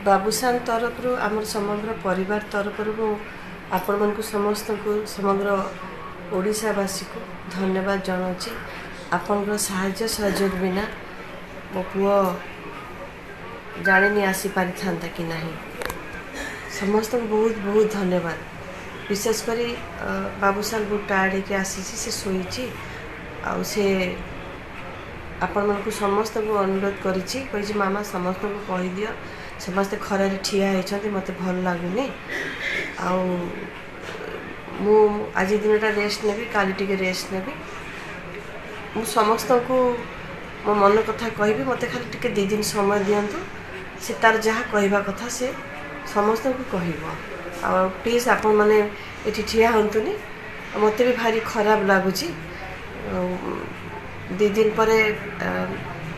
ବାବୁସାନ ତରଫରୁ, ଆମର ସମଗ୍ର ପରିବାର ତରଫରୁ ମୁଁ ଆପଣମାନଙ୍କୁ ସମସ୍ତଙ୍କୁ, ସମଗ୍ର ଓଡ଼ିଶାବାସୀକୁ ଧନ୍ୟବାଦ ଜଣାଉଛି। ଆପଣଙ୍କର ସାହାଯ୍ୟ ସହଯୋଗ ବିନା ମୋ ପୁଅ ଜାଣିନି ଆସିପାରିଥାନ୍ତା କି ନାହିଁ। ସମସ୍ତଙ୍କୁ ବହୁତ ବହୁତ ଧନ୍ୟବାଦ। ବିଶେଷ କରି ବାବୁସାନ ବହୁତ ଟାୟାର୍ଡ଼ ହେଇକି ଆସିଛି, ସେ ଶୋଇଛି। ଆଉ ସେ ଆପଣମାନଙ୍କୁ ସମସ୍ତଙ୍କୁ ଅନୁରୋଧ କରିଛି, କହିଛି ମାମା ସମସ୍ତଙ୍କୁ କହିଦିଅ, ସମସ୍ତେ ଖରାରେ ଠିଆ ହେଇଛନ୍ତି, ମୋତେ ଭଲ ଲାଗୁନି। ଆଉ ମୁଁ ଆଜି ଦିନଟା ରେଷ୍ଟ ନେବି, କାଲି ଟିକେ ରେଷ୍ଟ ନେବି। ମୁଁ ସମସ୍ତଙ୍କୁ ମୋ ମନ କଥା କହିବି, ମୋତେ ଖାଲି ଟିକେ 2 ଦିନ ସମୟ ଦିଅନ୍ତୁ। ସେ ତାର ଯାହା କହିବା କଥା ସେ ସମସ୍ତଙ୍କୁ କହିବ। ଆଉ ପ୍ଲିଜ୍ ଆପଣମାନେ ଏଠି ଠିଆ ହୁଅନ୍ତୁନି, ମୋତେ ବି ଭାରି ଖରାପ ଲାଗୁଛି। 2 ଦିନ ପରେ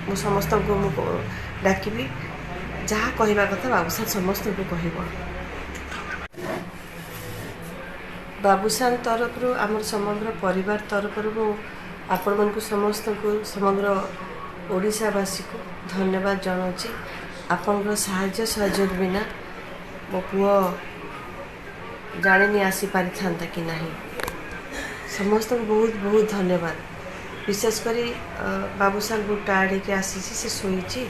ମୁଁ ସମସ୍ତଙ୍କୁ ମୁଁ ଡାକିବି, ଯାହା କହିବା କଥା ବାବୁସାନ ସମସ୍ତଙ୍କୁ କହିବ। ବାବୁସାନ ତରଫରୁ, ଆମର ସମଗ୍ର ପରିବାର ତରଫରୁ ମୁଁ ଆପଣମାନଙ୍କୁ ସମସ୍ତଙ୍କୁ, ସମଗ୍ର ଓଡ଼ିଶାବାସୀକୁ ଧନ୍ୟବାଦ ଜଣାଉଛି। ଆପଣଙ୍କର ସାହାଯ୍ୟ ସହଯୋଗ ବିନା ମୋ ପୁଅ ଜାଣିନି ଆସିପାରିଥାନ୍ତା କି ନାହିଁ। ସମସ୍ତଙ୍କୁ ବହୁତ ବହୁତ ଧନ୍ୟବାଦ। ବିଶେଷ କରି ବାବୁସାନ ବହୁତ ଟାୟାର୍ଡ଼ ହେଇକି ଆସିଛି, ସେ ଶୋଇଛି।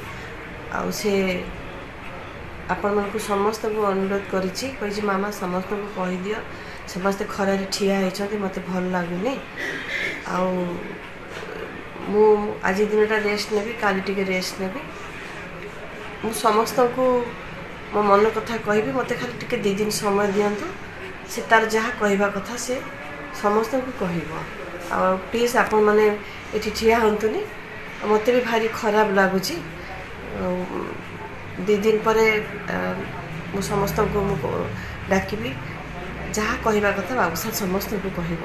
ଆଉ ସେ ଆପଣମାନଙ୍କୁ ସମସ୍ତଙ୍କୁ ଅନୁରୋଧ କରିଛି, କହିଛି ମାମା ସମସ୍ତଙ୍କୁ କହିଦିଅ, ସମସ୍ତେ ଖରାରେ ଠିଆ ହେଇଛନ୍ତି, ମୋତେ ଭଲ ଲାଗୁନି। ଆଉ ମୁଁ ଆଜି ଦିନଟା ରେଷ୍ଟ ନେବି, କାଲି ଟିକେ ରେଷ୍ଟ ନେବି। ମୁଁ ସମସ୍ତଙ୍କୁ ମୋ ମନ କଥା କହିବି, ମୋତେ ଖାଲି ଟିକେ 2 ଦିନ ସମୟ ଦିଅନ୍ତୁ। ସେ ତାର ଯାହା କହିବା କଥା ସେ ସମସ୍ତଙ୍କୁ କହିବ। ଆଉ ପ୍ଲିଜ୍ ଆପଣମାନେ ଏଠି ଠିଆ ହୁଅନ୍ତୁନି, ମୋତେ ବି ଭାରି ଖରାପ ଲାଗୁଛି। 2 ଦିନ ପରେ ମୁଁ ସମସ୍ତଙ୍କୁ ମୁଁ ଡାକିବି, ଯାହା କହିବା କଥା ବାବୁସାନ ସମସ୍ତଙ୍କୁ କହିବ।